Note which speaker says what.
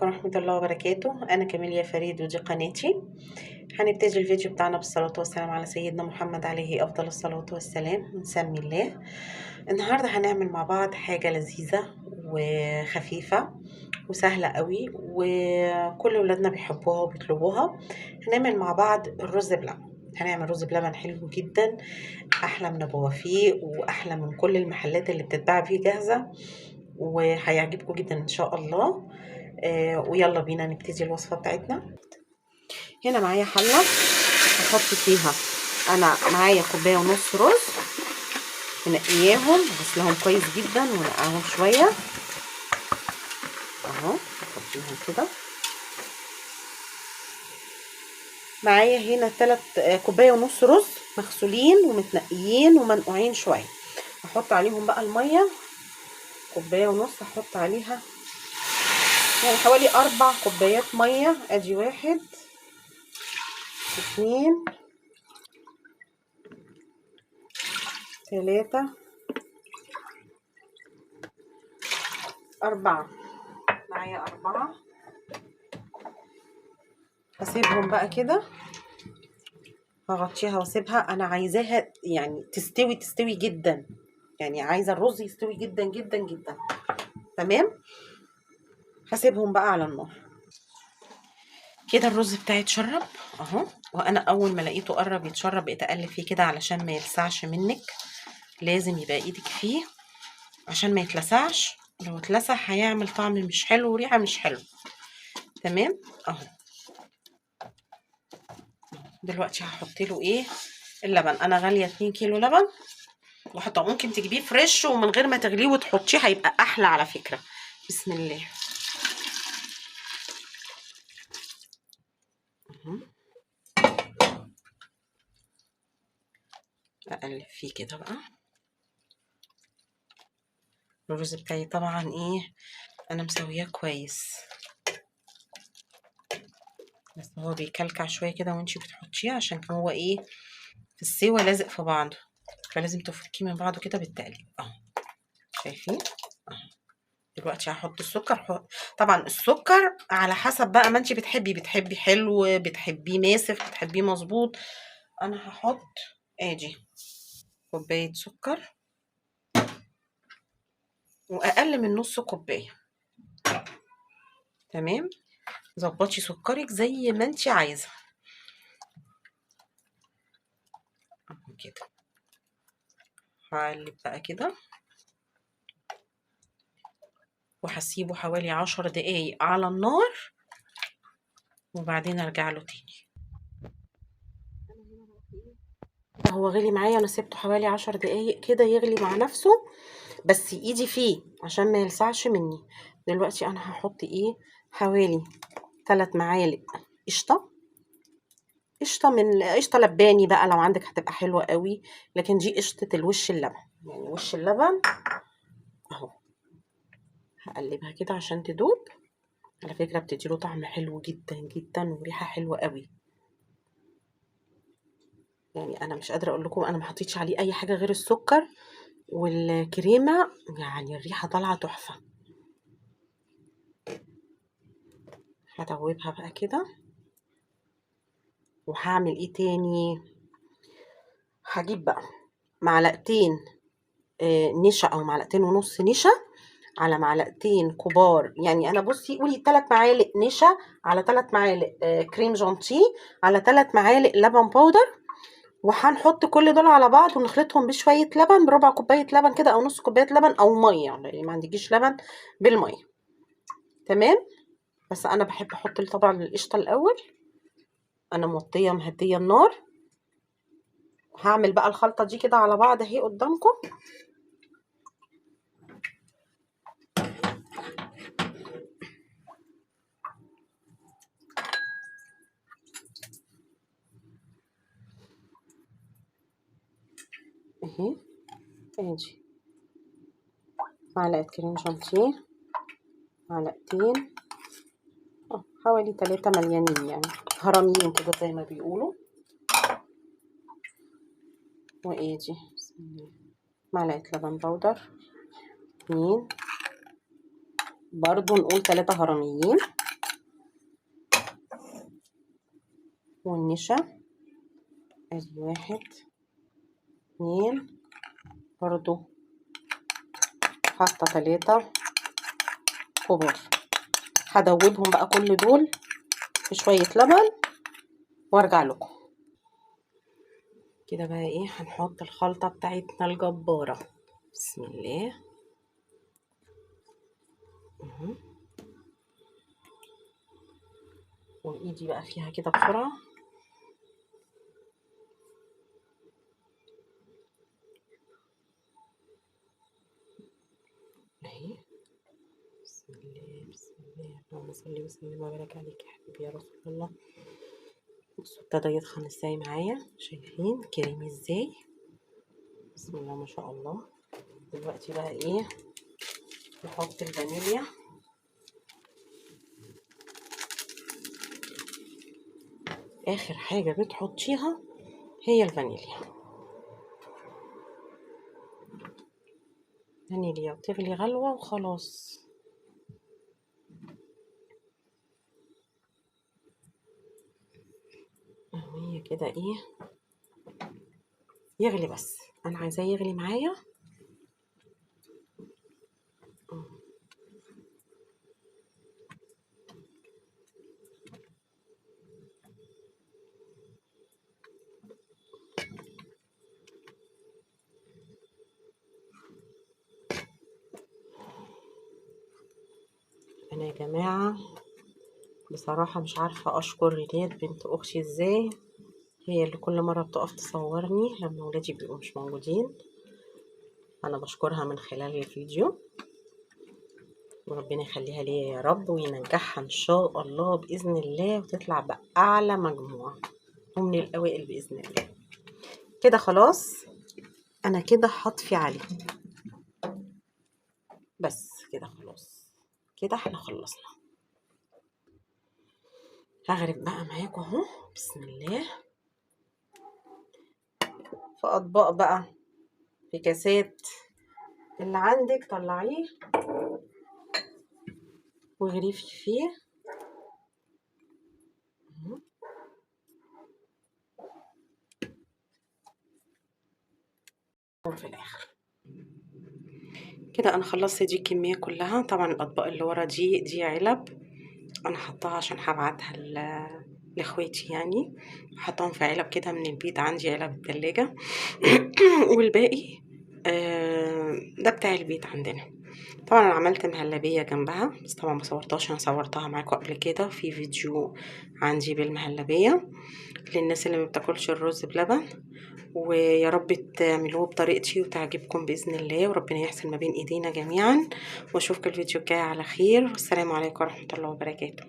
Speaker 1: عليكم ورحمة الله وبركاته. أنا كاميليا فريد ودي قناتي. هنبتدي الفيديو بتاعنا بالصلاة والسلام على سيدنا محمد عليه أفضل الصلاة والسلام. نسمي الله. النهاردة هنعمل مع بعض حاجة لذيذة وخفيفة وسهلة قوي وكل ولادنا بيحبوها وبيطلبوها. هنعمل مع بعض الرز بلبن. هنعمل رز بلبن حلو جدا، أحلى من أبو وفيق وأحلى من كل المحلات اللي بتتباع فيه جاهزة، وهيعجبكم جدا ان شاء الله. ويلا بينا نبتدي الوصفة بتاعتنا. هنا معايا حله هحط فيها، انا معايا كوباية ونص رز، منقياهم غسلهم كويس جدا ونقعهم شوية اهو، نحطيهم كده. معايا هنا 3 كوباية ونص رز مغسولين ومتنقيين ومنقوعين شوية. هحط عليهم بقى المية، كوباية ونص هحط عليها يعني حوالي 4 كوبايات مية. ادي 1 2 3 4، معايا 4. هسيبهم بقى كده، هغطيها واسيبها. انا عايزاها يعني تستوي جدا، يعني عايزه الرز يستوي جدا جدا جدا. تمام، هسيبهم بقى على النار كده. الرز بتاعي اتشرب اهو، وانا اول ما لقيته قرب يتشرب بقيت اقلب فيه كده علشان ما يلسعش منك. لازم يبقى ايدك فيه عشان ما يتلسعش، لو اتلسع هيعمل طعم مش حلو وريحه مش حلو. تمام اهو. دلوقتي هحط له ايه؟ اللبن. انا غالية 2 كيلو لبن وحطه. ممكن تجيبيه فريش ومن غير ما تغليه وتحطيه، هيبقى احلى على فكرة. بسم الله. اقلب فيه كده بقى. الرز بتاعي طبعا ايه، انا مسوياه كويس، بس هو بيكلكع شوية كده وانتي بتحطيه، عشان هو ايه في السوا لازق في بعضه، فلازم تفركيه من بعضه كده بالتقليب اهو. شايفين اهو. دلوقتي هحط السكر. طبعا السكر على حسب بقى ما انتي بتحبي، بتحبي حلو، بتحبيه ماسف، بتحبيه مظبوط. انا هحط ادي كوباية سكر واقل من نص كوباية. تمام، ظبطي سكرك زي ما انتي عايزه اهو كده. هقلب بقى كده وهسيبه حوالي 10 دقايق على النار، وبعدين ارجع له تاني. هو غلي معايا، انا سبته حوالي 10 دقايق كده يغلي مع نفسه، بس ايدي فيه عشان ما يلسعش مني. دلوقتي انا هحط ايه؟ حوالي 3 معالق قشطه، قشطه من قشطه لباني بقى لو عندك هتبقى حلوة قوي، لكن دي قشطه الوش اللبن، يعني وش اللبن اهو. هقلبها كده عشان تدوب. على فكرة بتديله طعم حلو جدا جدا وريحه حلوة قوي. يعني انا مش قادرة اقول لكم، انا ما حطيتش عليه اي حاجة غير السكر والكريمه، يعني الريحة طالعه تحفة. هدوبها بقى كده. وهعمل ايه تاني؟ هجيب بقى معلقتين نشا او معلقتين ونص نشا على معلقتين كبار، يعني انا بصي قولي 3 معالق نشا على 3 معالق كريم جانتيه على 3 معالق لبن powder، وهنحط كل دول على بعض ونخلطهم بشوية لبن، بربع كوباية لبن كده او نص كوباية لبن او مية، يعني ما عندكيش لبن بالمية. تمام، بس انا بحب احط طبعا القشطه الاول. انا موطيه مهديه النار. هعمل بقى الخلطة دي كده على بعض اهي قدامكم. اهي ادي معلقه كريم شانتيه، معلقتين، حوالي 3 مليانين، يعني هرميين كده زي ما بيقولوا. وادي بسم الله معلقه لبن بودر، 2، برضو نقول 3 هرميين. والنشا. ادي 1 2، برضو حاطه 3 كبار. هدوبهم بقى كل دول في شوية لبن وارجع لكم. كده بقى ايه، هنحط الخلطة بتاعتنا الجبارة. بسم الله. وايدي بقى فيها كده بسرعة. اهي. بسم الله بسم الله، اللهم صل وسلم وبارك عليك يا حبيبي يا رسول الله. بصوا ابتدى يتخن ازاي معايا، شايفين كريمي ازاي؟ بسم الله ما شاء الله. دلوقتي بقى ايه، نحط الفانيليا. اخر حاجة بتحطيها هي الفانيليا. فانيليا وتغلي غلوه وخلاص. اهي كده ايه، يغلي بس، انا عايزاه يغلي معايا. انا يا جماعة بصراحة مش عارفه اشكر ريناد بنت اختي ازاي، هي اللي كل مرة بتقف تصورني لما ولادي بيبقوا مش موجودين. انا بشكرها من خلال الفيديو، وربنا يخليها ليا يا رب وينجحها ان شاء الله باذن الله، وتطلع باعلى مجموعة ومن الاوائل باذن الله. كده خلاص انا كده هطفي عليه بس كده، خلاص كده احنا خلصنا. هغرف بقى معاكم اهو، بسم الله، في اطباق بقى، في كاسات، اللي عندك طلعيه وغريفي فيه. في الاخر كده انا خلصت دي الكمية كلها. طبعا الاطباق اللي ورا دي علب انا حطاها عشان هبعتها لاخواتي، يعني حطاهم في علب كده من البيت، عندي علب التلاجة. والباقي ده بتاع البيت عندنا. طبعا انا عملت مهلبية جنبها، بس طبعا ما صورتهاش، انا صورتها معاكم قبل كده في فيديو عندي بالمهلبية للناس اللي ما بتاكلش الرز بلبن. ويا رب تعملوه بطريقتي وتعجبكم باذن الله، وربنا يحسن ما بين ايدينا جميعا. واشوفكم الفيديو الجاي على خير، والسلام عليكم ورحمة الله وبركاته.